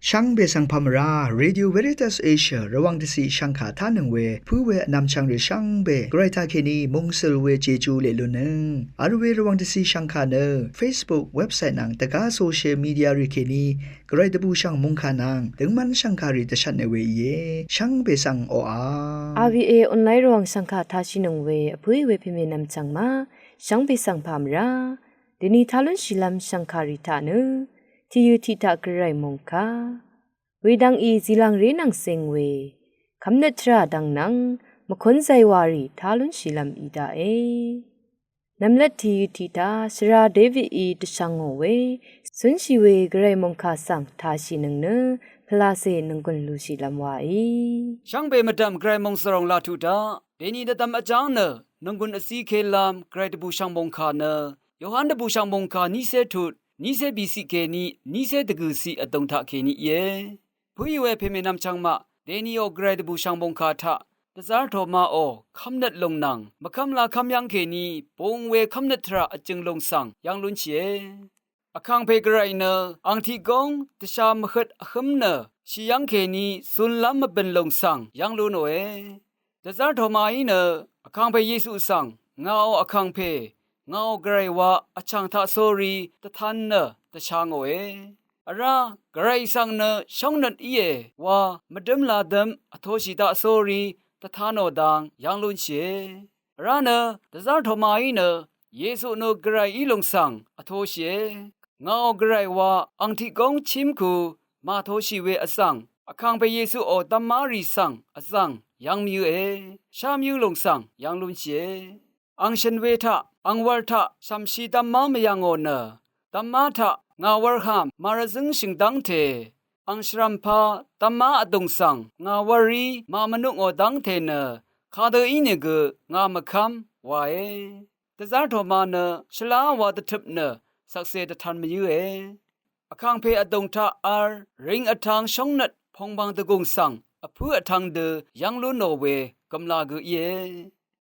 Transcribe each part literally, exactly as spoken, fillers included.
Shvngbe svng pà mvrá, Radio Veritas Asia Rvwàng dvciq shvngkà tánøng we pǿ we vnvmchvng rì shvngbe Gvray taqkèní mungsøl we Jeju leq lunnøng vl we Rvwàng dvciq shvngkà nø Facebook, website nvng dvgá social media rì kèní Gvray dvbùshv̀ng mòngkà nvng døngmv́n shv̀ngkàrì dvshvtne we íe. Shvngbe svng oqà. R V A online Rvwàng shv̀ngkà tashìnøng we vpǿì we pèmènvm chv̀ng ma, shvngbe svng pà mvrá. Dèni tá lúnshìlv́m shv̀ngkàrì taq nø, tìyø̀ tiq taq Gvray mòngkà. Wedvng í zìlv̀ngré nvng zeng we, kv́mnøt tvrà dvng nvng, mvkún zaywàrì tá lúnshìlv́m í daqe. Nvmlvt tìyø̀ tiq taq shvra Davidí dvshvngò we, cúnshì we Gvray mòngkà svng tashìnøng nø, pvlacè nònggùn lushìlv́m waí. Shvngbe mvdv̀m Gvray mòngsvròng laq tuq taq, dèni dvdvm vjáng nø, nònggùn vzíkelv́m Gvray dvbùshv̀ng mòngkà nø, Yohan dvbùshv̀ng mòngkà nícé tut, nícé bìciq kèní, nícé dvgø̀ciq vdùng taqkèní íe. Pǿì we pèmènvm chv̀ngmaq, dèniò Gvray dvbùshv̀ng mòngkà taq, dvzv́r Tomaò, kv́mnøt lùng nvng, mvkv́mlakv́m yv́ngkèní, bung we kv́mnøt tvrà vjø̀ng lùng svng, yv́ng lúnshìe. Vkàngpè Gvray nø, ang tiq góng, dvsha mvhøt vhǿm nø, shì yv́ngkèní, zunlv́m mvbø̀n lùng svng, yv́ng lúnòe. Dvzv́r Tomaí nø, Vkàngpè Yesu svng, ngàò Vkàngpè, ngàò Gvray wa vchàng taqsórí dvtan nø dvsha ngòe. Vrá, Gvray svng nø shóngnøt íe wa mvdǿm ladǿm vtoshì taqsórí dvtanò dang yv́ng lúnshìe. Vrá nø, dvzv́r Tomaí nø, Yesu nø Gvrayí lùng svng vtoshìe. Ngàò Gvray wa ang tiq góng chímku màtoshì we vzv̀ng, Vkàngpè Yesuò dv́má rì svng vzv̀ng yv́ng mvyǿe, shá mvyǿ lùng svng yv́ng lúnshìe. Ang shø̀n we taq, ang wv̄l taq, shv̀mshi dv́má mvyv̀ngò nø, dv́má taq, ngà wv̄lhàm màrvzǿngshø̀ng dv́ngte, ang shvrv̀mpa dv́má vdùng svng, ngà wv̄lrí màmvnukngò dv́ngte nø, kadø ínìgø ngà mvkv́m, wae. Dvzv́r Toma nø, shvlá wa dvtøp nø, shvkse dvtan mvyǿe. Vkàngpè vdùng taq v̄l, ring vtv̄ng shóngnøt, pòngbàng dvgùng svng, vpǿ vtv̄ng dø, yv́ng lú nò we, gø̀mlā gø íe.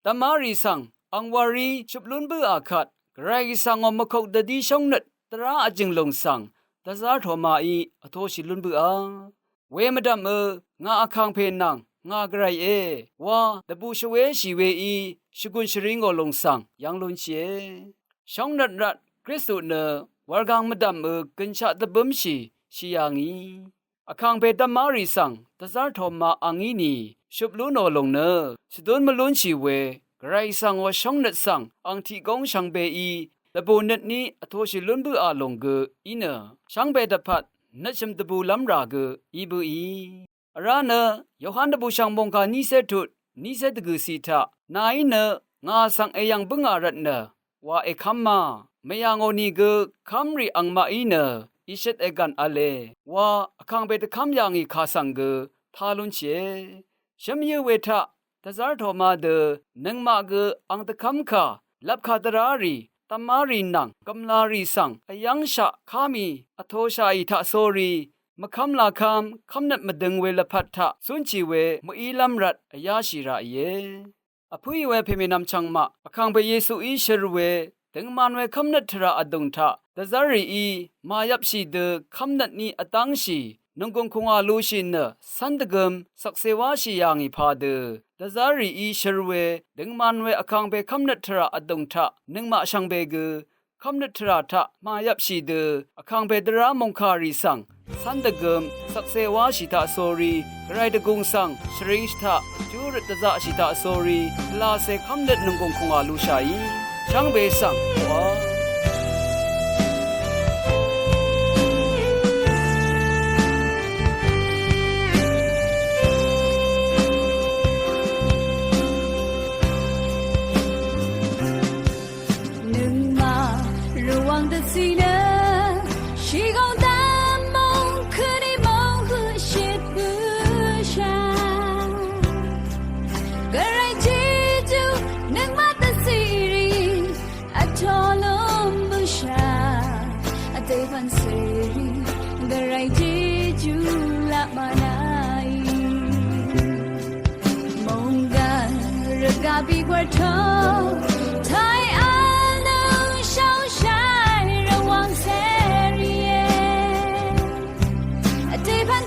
Dv́má rì svng, ang wv̄lrí, shøp lún bǿà kvt, Gvray svngò mvkok dvdí shóngnøt, dvrá vjø̀ng lùng svng, dvzv́r Tomaí, vtoshì lún bǿà. We mvdv̀mø, ngà Vkàngpè nvng, ngà Gvrayé, wa, dvbù shvwéshì weí, shvgùn shvri ngò lùng svng, yv́ng lúnshìe. Shóngnøt rvt, Kristu nø, wurgang mvdv̀mø, gønshaq dvbǿmshì, shì yà ngì. Vkàngpè dv́má rì svng, dvzv́r Toma angí nì, shøp lú nò lùng nø, shvdún mvlúnshì we, Gvray svngò shóngnøt svng, ang tiq góng shvngbeí, dvbù nøtní, vtoshì lún bǿà lùng gø, í nø, shvngbe dvpvt, nøtshø̀m dvbùlv́m rà gø, í bǿì. Vrá nø, Yohan dvbùshv̀ng mòngkà nícé tut, nícé dvgø̀ciq taq, nàí nø, ngà svng èyv̀ng bǿngà rvtnø, wa èkv́má, mèyà ngò nìgø, kv́mrì angmaqí nø, ìshøt ègv̀n v̄le, wa, Vkàngpè dvkv́m yà ngì kà svng gø, tá lúnshìe. Shǿmyǿ we taq, dvzv́r Toma dø, nøngmaq gø, ang dvkv́mkà, lvpkà dvrá rì, dv́má rì nvng, gø̀mlā rì svng, vyv́ngshaq, ká mì, vtoshaqì taqsórí, mvkv́m lakv́m, kv́mnøt mvdøng we lvpat taq, cúnshì we, mø̀ílv́m rvt, vyáshì ràìe. Vpǿì we pèmènvm chvngmaq, Vkàngpè Yesuí shør we, døngman we kv́mnøt tvrà vdùng taq, dvzv́r rìí, màyvpshì dø, kv́mnøtní vdv́ngshì, nònggùng kùngà lushì nø, cv́n dvgøm, shvkse wáshì yà ngì padø, dvzv́r rìí shør we, døngman we Vkàngpè kv́mnøt tvrà vdùng taq, nøngmaq shvngbe gø, kv́mnøt tvrà taq màyvpshì dø, Vkàngpè dvrá mòngkàrì svng, cv́n dvgøm, shvkse wáshì taqsórí, Gvray dvgùng svng, shvringshì taq, júrøt dvzaqshì taqsórí, pvlacè kv́mnøt nònggùng kùngà lushàí, shvngbe svng, wa. Nøngmaq Rvwàng dvcì nø, shìgòng dvm mòng køni mòng høqshøt bǿshà. Gvray Jejú nøngmaq dvcì rì, vtō lún bǿshà. Vdè pv̀n cèrì, Gvray Jejú laq mànaì. Mònggv̀n rvgaq bìgwv̀r tø, tàì vl nø shàòshàì Rvwàng cèrìe. Vdè pv̀n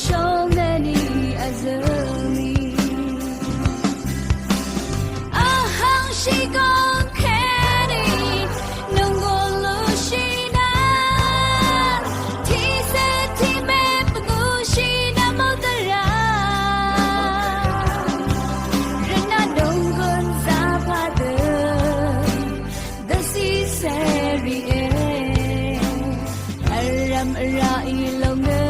Shóngdvni vzø̀ni vhvng shìgóng kèní nònggùn lúshì nø tiqcé tiqmè pvngúshì nø mòdvra rvnaq nònggùn zàpà dø dvciq cèrìe. Vrv̀m vraqì lòng nø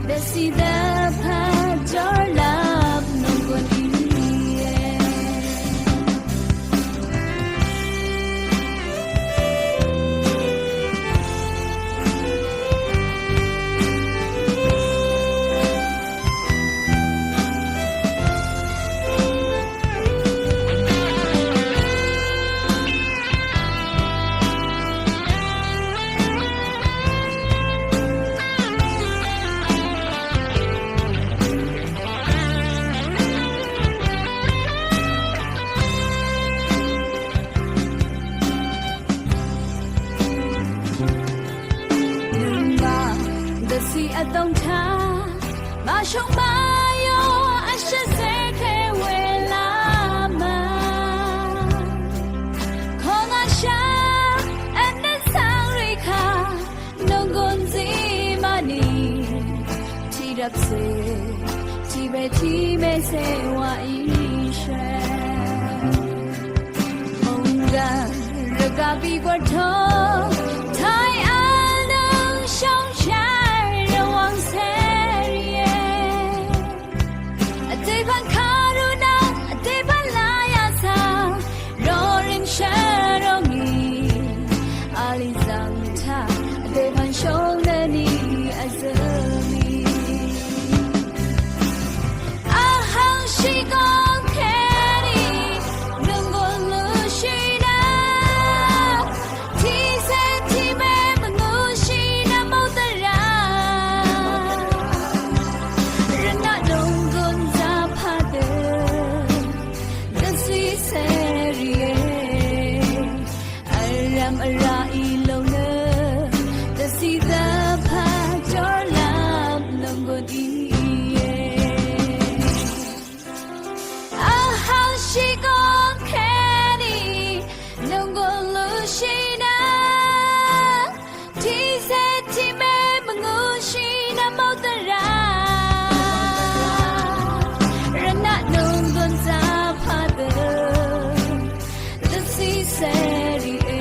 dvciq dvpvt jórlvp nònggùn íe. Nøngmaq dvciq vdòng taq màshóng màyó vshøt zéke we lama. Kongashaq vnøt cv̀ng rì kà nònggùn zí mvni tiqrvpcè tiqbè tiqmècè wa íshvt. Mònggv̀n rvgaq bì gwv̀r tóng tàí vl nøng shóngshàì Rvwàng cèrìe. Vdèpv̀n kàrú nø vdèpv̀n laya svng rorim shvro ngì. Vlì zv̀ng taq vdèpv̀n shóngdvni vzø̀ni. Vhvng shìgóng kèní nònggùn lúshì nø tiqcé tiqmè pvngúshì nø mòdvra rvnaq nònggùn zàpà dø dvciq cèrìe. Vrv̀m vraqì lòng nø dvciq dvpvt jórlvp nònggùn íe. Vhvng shìgóng kèní nònggùn lúshì nø tiqcé tiqmè pvngúshì nø mòdvra rvnaq nònggùn zàpà dø dvciq cèrìe.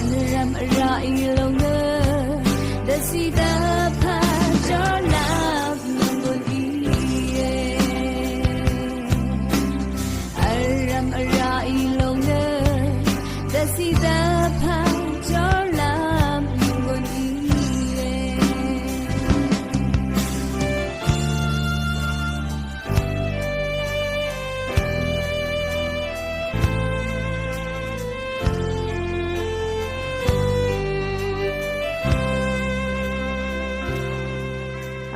Vrv̀m vraqì lòng nø dvciq dvpvt jórlvp nònggùn íe. Vrv̀m vraqì lòng nø dvciq dvpvt jórlvp nònggùn íe.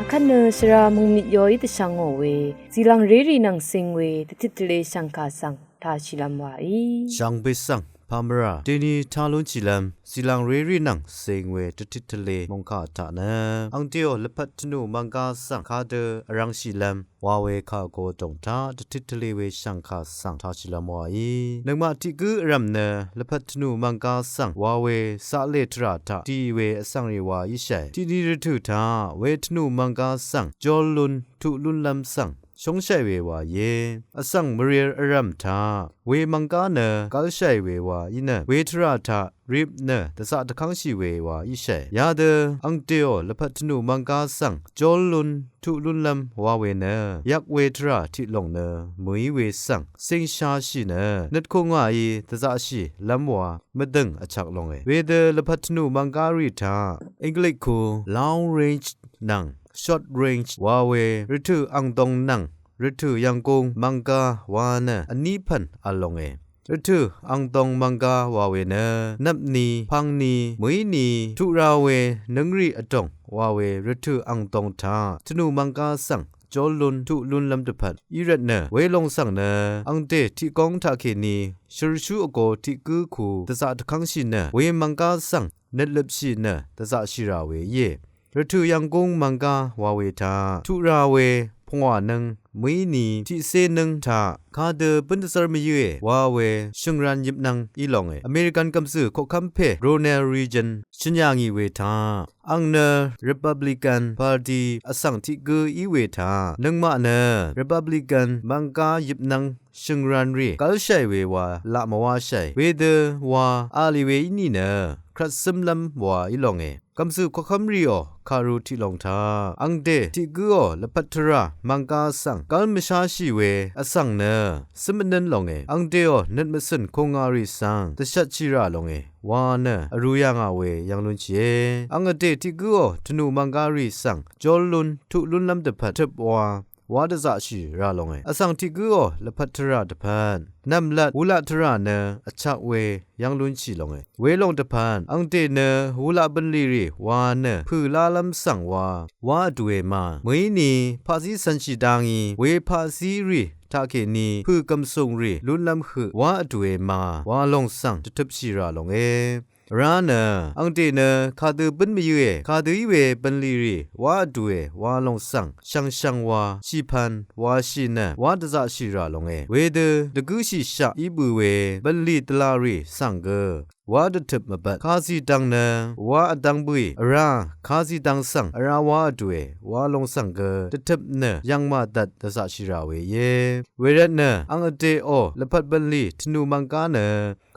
Akvt nø shvra mungmit yoí dvshvngò we zìlvng rérì nvng cing we dvtit tvle shv̀ngkà svng tashìlvm wàí. Shvngbe svng pamvra deni talúnshìlvm zìlvng rérì nvng cing we dvtit tvle mungkà taq nø angdeò lvpat tvnù mvngga svng kadø vrvngshìlvm wa we kà vgo dòng taq dvtit tvle we shv̀ngkà svng tashìlvm wàí. Nøngmaq tiq gǿ vrv̀m nø lvpat tvnù mvngga svng wa we zaqlè tvrà taq dì we vsvng rì wa íshàe. Tiqni rvtø̀ taq we tvnù mvngga svng jol lun tuq lúnlv́m svng shóngshàì we wa íe. Vsvng mvril vrv̀m taq we mvngga nø gv́lshàì we wa í nø we tvrà taq rip nø dvzaq dvkv́ngshì we wa íshàe. Yadø angdeò lvpat tvnù mvngga svng jol lun tuq lúnlv́m wa we nø yak we tvrà tiq lòng nø mø̀í we svng cingshashì nø nøtkung ngàí dvzaqshìlv́m wa mvdø̀ng vchak longe. Wedø lvpat tvnù mvngga rì taq English ku long range nvng short range wa we rvtø̀ angdong nvng rvtø̀ yv̀nggūng mvngga wa nø vní pv̀n v̄l longe. Rvtø̀ angdong mvngga wa we nø nvpni pvngni mø̀íni tuq ra we nǿngrì vdòng wa we rvtø̀ angdong taq tvnù mvngga svng jol lun tuq lúnlv́m dvpvt í rvtnø welòng svng nø angdè tiq góng taqkèní shø̀rshú vgo tiq gǿ ku dvzaq dvkv́ngshì nø we mvngga svng nøtløpshì nø dvzaqshì rà we íe. rvtø̀ yv̀nggúng mv̀nggá wa we taq tuq rà we pungwà nǿng mø̀íni tiqcé nǿng taq kadø bǿn dvzv́r mvyǿe wa we shø̀ngran yøpnvng í longe. American gv̀mzø̀ koqkv́m pè Ronald Reagan shø̀n yà ngì we taq, àng nø Republican Party vsvng tiq gǿ í we taq, nøngmaq nø Republican mv̀nggá yøpnvng shø̀ngran rì gv́lshàì we wa laq mvwáshàì. Wedø wa a lì we í nìnø krvt zǿmlv́m wa í longe. Gv̀mzø̀ koqkv́m rìò kàru tiq long taq, àngdè tiq gǿò lvpat tvrà mv̀nggá svng gv́l mvsháshì we vsvng nø zǿm vnǿn longe. Àngdèò nøt mvcø̀n kùngà rì svng dvshvtshì rà longe wa nø vrū yà ngà we yv̀ng lúnshìe. Àngvdè tiq gǿò tvnù mv̀nggá rì svng jól lún tuq lúnlv́m dvpvt tøp wa wá dvzaqshì rà longe. Vsvng tiq gǿò lvpat tvrà dvpvt nv̀mlat wulaq tvrà nø vchak we yv́ng lúnshì longe. Welòng dvpvt àngdè nø wulaq bv̀nlì rì wa nø pø̀ lálv́m svng wa wá vdùe ma. Mø̀íni paqzí cv̄nshì dá ngí we paqzí rì taqkèní pø̀ gv̀msùng rì lúnlv́m høq wá vdùe ma wa lòng svng dvtøpshì rà longe. Vrá nø àngdè nø kadø bǿn mvyǿe, kadø í we bv̀nlì rì wá vdùe wa lòng svng shvngshvng wa shìpv̄n washì nø wá dvzaqshì rà longe. Wedø dvgǿshìshaq í bø̀ we bv̀nlì dvlà rì svng gø wá dvtøp mvbvt kazìdvng nø wá vdv́ng bǿì. Vrá kazìdvng svng vrá wá vdùe wa lòng svng gø dvtøp nø yv̀ng màdvt dvzaqshì rà we íe. Wervtnø àngvdèò lvpat bv̀nlì tvnù mv̀nggá nø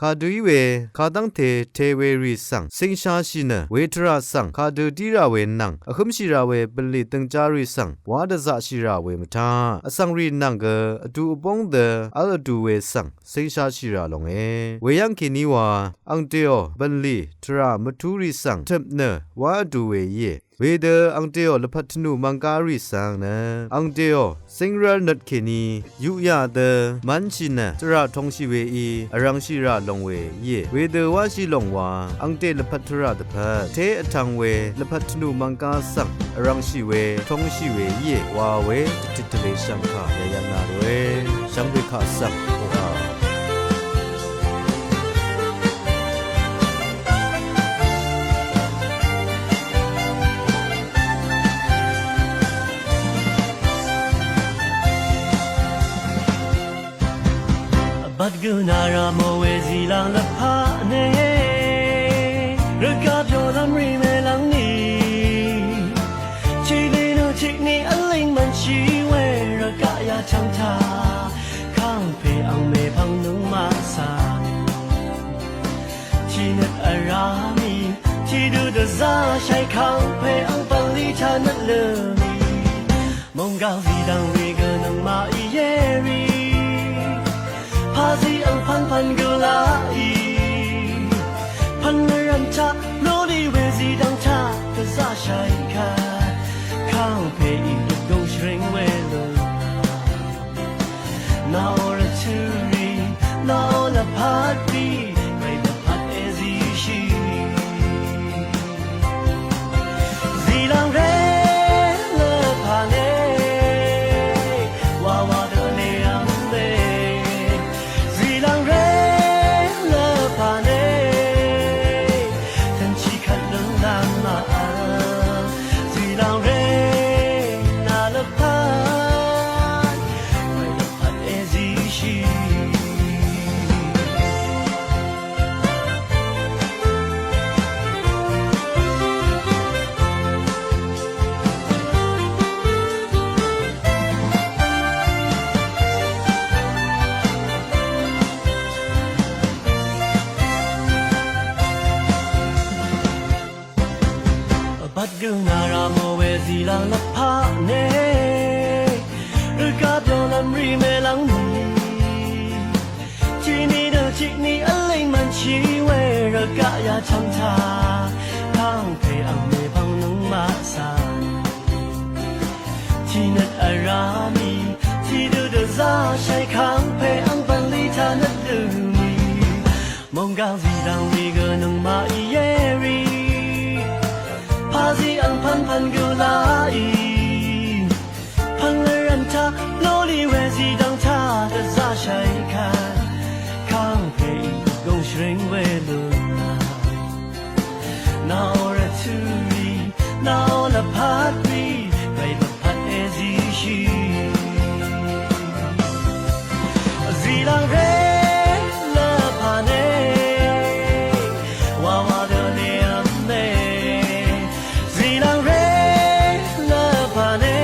kadø í we kadv́ngte te we rì svng cíngshashì nø we tvrà svng kadø dí rà we nvng vhǿmshì rà we bv̀nlì døngjá rì svng wá dvzaqshì rà we mvtaq vsvng rì nvng gø vdu vbóng dø v́l vdu we svng cíngshashì rà longe. Weyv́ng kèní wa àngdèò bv̀nlì tvrà mvtú rì svng tøp nø wá vdu we íe. Wedø àngdèò lvpat tvnù mv̀nggá rì svng nø àngdèò zíngrv́l nøt kèní yuqyà dø mv́nshì nø tvrà tongshì weí vrv̄ngshì rà long we íe. Wedø wáshì lòng wa àngdè lvpat tvrà dvpvt té vtv̄ng we lvpat tvnù mv̀nggá svng vrv̄ngshì we tongshì we íe wa we dvtit tvlē shv̀ngkà yayv̄ng nà ròe. Shvngbe kaq svng oqà Vbat gø nara mò we zìlàng lvpat ne, rvgaq pyo lv́m rì mèlv́ng ni, tiqni nø tiqni vlíng mvnshì we rvgaq yachv̀ng taq, kàngpè àng mèpvng nøngmaq svng tiqnøt vrá mì, tiqdø dvzá shàì kàngpè àng bv̀nlì taq nøt lø mì. Mònggàng zìdv̀ng rì gø nøngmaq íe rì, paqzí àng pvnpvn gø laq í, pvn lv́m taq lolì we zìdv̀ng taq dvzá shàì kvt, kàngpè í dvgùng shvring we lø. Nà ò rvtø̄ rì, nà ò lvpat rì, rì lvpat èzíshì. Zìlv̀ng ré lvpat ne, wawa dø ne àng le. Zìlv̀ng ré lvpat ne, tvnshì kvt lúnlv́m màvl. Zìlv̀ng ré nà lvpat, mèlvpat èzíshì. Vbat gø nara mò we zìlv̀ng lvpat ne, rvgaq pyo lv́m rì mèlv́ng ni, tiqni nø tiqni vlíng mvnshì we rvgaq yachv̀ng taq, kàngpè àng mèpvng nøngmaq svng tiqnøt vrá mì, tiqdø dvzá shàì kàngpè àng bv̀nlì taq nøt lø mì. Mònggàng zìdv̀ng rì gø nøngmaq íe rì, paqzí àng pvnpvn gø laq í, pvn lv́m taq lolì we zìdv̀ng taq dvzá shàì kvt, kàngpè í dvgùng shvring we lø. Nà ò rvtø̄ rì, nà ò Zìlàngré lvpàné, wàwà dø nèvmé. Zìlàngré lvpàné,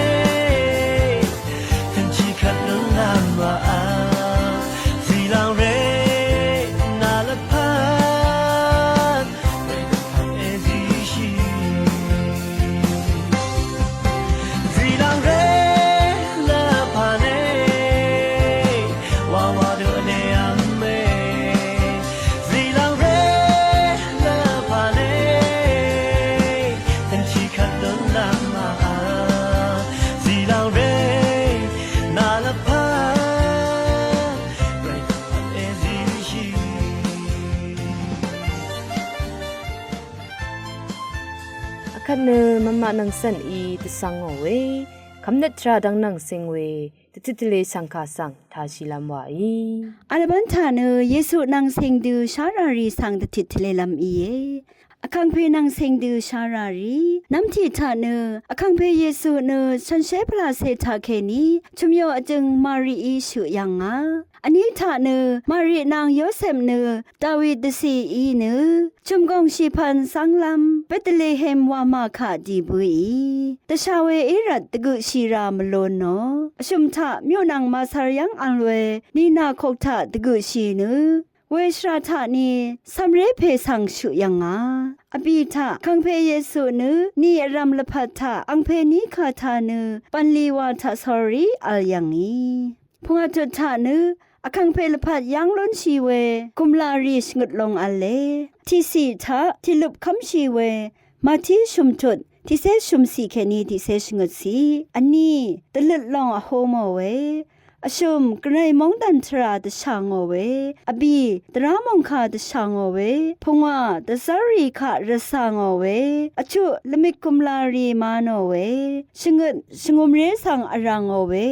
tø̀nchì kvt lúngnvm wàá. Zìlàngré nà lvpat, wē lvpat èzíshì. Zìlàngré lvpàné, wàwà dø nèvmé. Zìlàngré lvpàné, tø̀nchì kvt lúngnvm wàá. Zìlàngré nà lvpat, wē lvpat èzíshì. Akvt nø mvmaq nvng cv̀n í dvsvng ngò we, kvmnøt tvrà dvng nvng cing we, dvtit tvlē shv̀ngkà svng tāshìlv́m wàí. Vlvbán taq nø Yesu nvng cing dø shárà rì svng dvtit tvlēlv́m íe. Vkàngpè nvng cing dø shárà rì. Nv́mtiq taq nø, Vkàngpè Yesu nø shànshér pvlacè taqkèní, chø̀myo vjøng Marií shøq yv̀ngà. Vní taq nø, Mari nvng Yosep nø, Dawi dvcìí nø, chø̀mgòng shìpvn zv́nglv́m, Betlehem wamà kaq dì bǿì. Dvsha we í rvt dvgøqshì rà mvlon nò. Vshø̀m taq, myuqnàng màsvr yv́ng vl we, nìnà kok taq dvgøqshì nø. Weshvra taq ni, cv̀mré pè svng shøq yv̀ngà. Vbì taq, Vkàngpè Yesu nø, ni vrv̀m lvpat taq, angpè ní kà taq nø, bv̀nlì wà taq sórí vl yv̀ngì. Pungwà tut taq nø, Vkàngpè lvpat yv́ng lúnshì we, gùmlà rì shvngøt long v̄le. Tiqciq taq, tiqløp kv́mshì we, Mati shø̀m tut, tiqcé shø̀mciq kèní tiqcé shvngøtciq. Vní, dvløt long vhú mò we. Vshø̀m, Gvray móngdàn tvrà dvshà ngò we. Vbì, dvrá mòngkà dvshà ngò we. Pungwà, dvzv́rrì kaq rvcà ngò we. Vchuq, lvmik gùmlà rì ma nò we. Shvngøt, shvngømré svng vrà ngò we.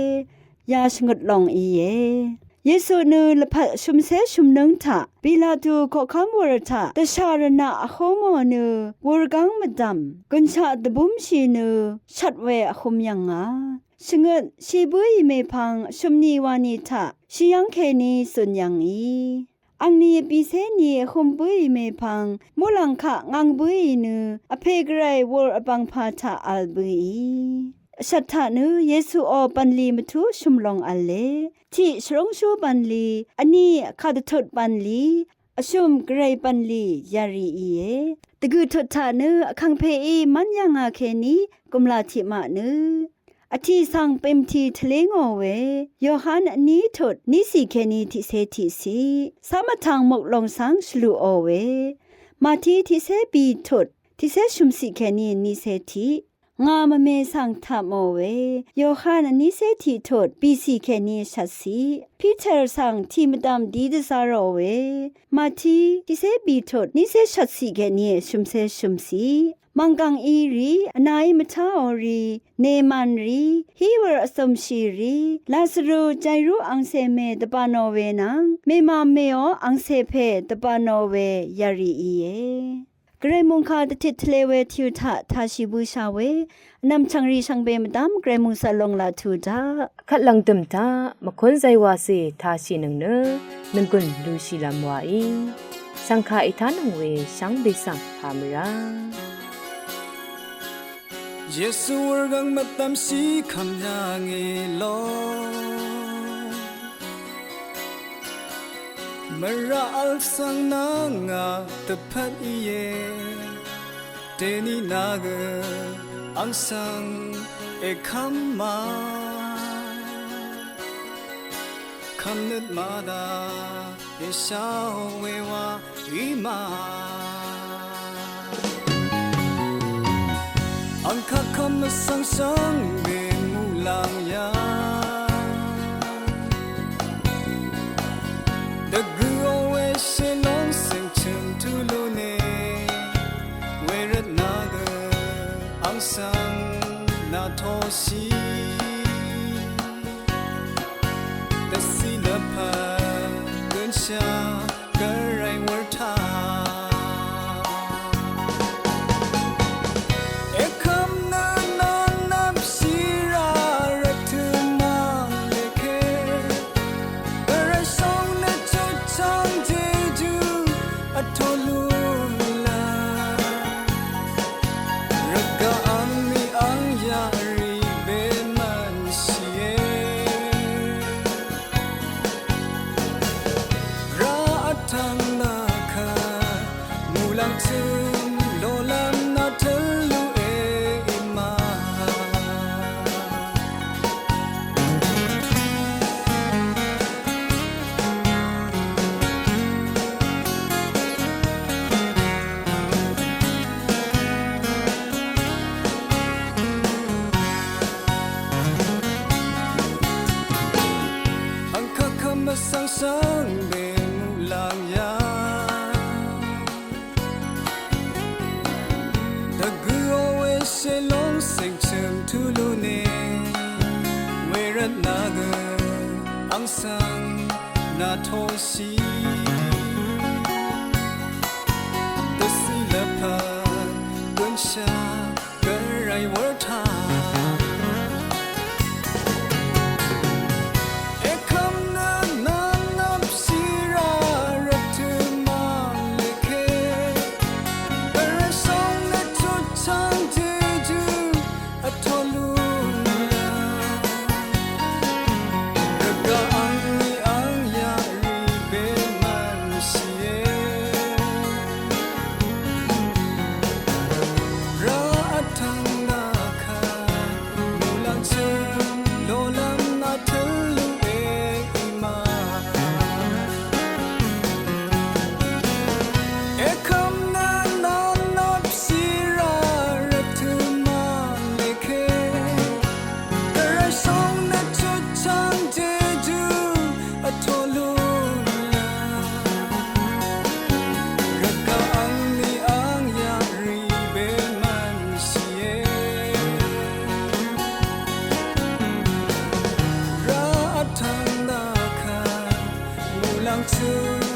Ya shvngøt long íe. Yesu nø lvpat shø̀mcé shø̀mnǿng taq, Pilatu koqkv́m wur taq, dvshà rvnaq vhú mò nø, wurgáng mvdv̀m, gønshaq dvbúmshì nø, shvt we vhø̄m yv̀ngà. Shvngøt, shì bǿì mèpvng, shø̀mni wani taq, shì yv́ng kèní zùn yv̀ngì. Angni vbìcé ni vhø̄m bǿì mèpvng, muqlàng kaq ngv̄ng bǿì nø, Vpè Gvray wur vbv̀ngpà taq vl bǿì. Vshvt taq nø Yesuò bv̀nlì mvtú shø̀m long v̄le. Tiq shvrúngshú bv̀nlì, vní kàdvtut bv̀nlì, vshø̀m Gvray bv̀nlì yarì íe. Dvgø̀ tut taq nø Vkàngpèí mv́n yà ngà kèní gùmlà tiqmaq nø. Vtì svng bèmtì tvlé ngò we, Yohan vní tut, nícì kèní tiqcé tiqciq, cám vtvng muk long svng shvlùò we, Mati tiqcé bì tut, tiqcé shø̀mciq kèní nícé tiq, ngà mvme svng taq mò we, Yohan vnícé tiq tut, bìcì kèní shvtciq, Piter svng tì mvdv̀m dí dvzá rò we, Mati tiqcé bì tut, nícé shvtciq kèní shø̀mcé shø̀mciq, mv̀nggv̀ng í rì, vnaí mvtáò rì, Neman rì, hí wur vzø̀mshì rì, Lazaru Jairu angcè mè dvbànò we nvng, mèmà mèò angcè pè dvbànò we yarì íe. Gvray mòngkà dvtit tvlē we tìu taq tāshì bǿshà we, vnv̀m chv̀ngrì shvngbe mvdv́m Gvray mòngsvt long laq tuq daq. Vkvt lv̀ngdø̀m taq, mvkún zaywacè tāshìnøng nø, nònggùn lushìlv́m wàí. Shv̀ngkà ètánøng we shvngbe svng pà mvrá. Yesu wurgvng mvdv̀mshì kv́m yà ngì lo. Mvrà vl svng nà ngà dvpvt íe. Dèní nà gø ang svng èkv́m ma. Kv́mnøt màdà èsháò we wa í ma. Ang kaq kv́m vsvng shvngbe muqlàng yà. Dvgø̀ò we shèlóng cèngchø̀ng tulú ne. Wervt nà gø ang svng nà toshì. Dvciq lvpat gønshà Gvray wur taq. Èkvm nø nvnvp shìrà rvtø̀ mv̀ng lèké. Gvray shóng Tø̄m lolv́m nà tø̄l lú e í ma. Ang kakvm vsvng svng bē muqlàng yà. Dvgø̄ o we shèlóng sèngchø̀m tulú nē. Wervt nà gø ang svng nà toshì. Dvcì lvpat gønshà gvray wur taq. Ekvm nø nvnvp shì rà rvt tø̄ mvng lèké. Gvray shóng nø chutchvng jejú vtolu la. Rvgaq angní ang yaq rì bē mvnshìe. Rvt tvng nà kà muqlàng chø̄m lolv́m nà tø̄l lú e í ma. Ekvm nø nvnvp shì rà rvt tø̄ mvng lèké. Gvray shóng nø chutchvng jejú vtolu la. Rvgaq angní ang yaq rì bē mvnshìe. Rvt tvng nà kà muqlàng chø̄m